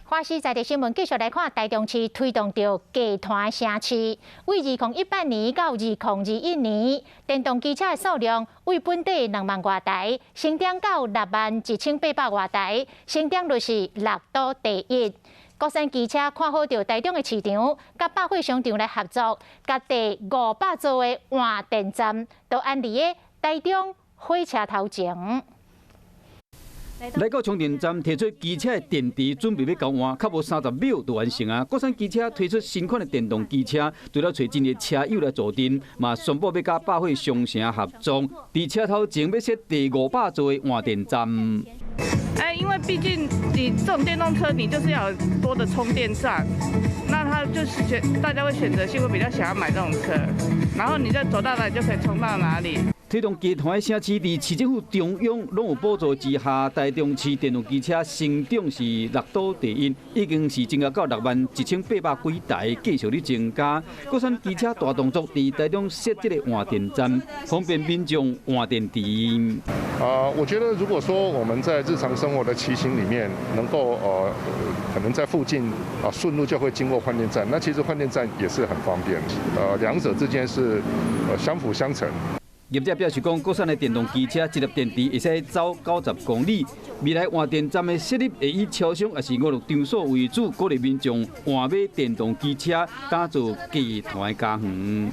華視在地新聞繼續來看，台中市推動著低碳城市，為2018年到2021年，電動機車的數量為本地2萬外台，成長到61,800外台，成長率是六都第一。國產機車看好著台中的市場，佮百貨商場來合作，共第500座的換電站都安佇个台中火車頭前。來到充電站，提出機車的電池準備欲交換，較無30秒就完成啊！國產機車推出新款的電動機車，除了揣真濟車友來助陣，嘛宣布欲佮百貨商城合作，佇車頭前欲設第五百座的換電站。哎，因為畢竟你這種電動車，你就是要有多的充電站，那它就是選大家會選擇性會比較想要買這種車，然後你就走到哪裡就可以充到哪裡。推動低碳城市，佇市政府中央攏有補助之下，台中市電動機車成長是六都第一，已經是增加到61,800幾台，繼續咧增加。國產機車大動作，佇台中設這个換電站，方便民眾換電池。啊，我覺得如果說我們在日常生活的騎行裡面，能夠可能在附近啊順路就會經過換電站，那其實換電站也是很方便。兩者之間是相輔相成。業者表示講，國產的電動機車一粒電池會使走90公里。未來換電站的設立會以超商抑是娛樂場所為主，鼓勵民眾換買電動機車，打造低碳的家園。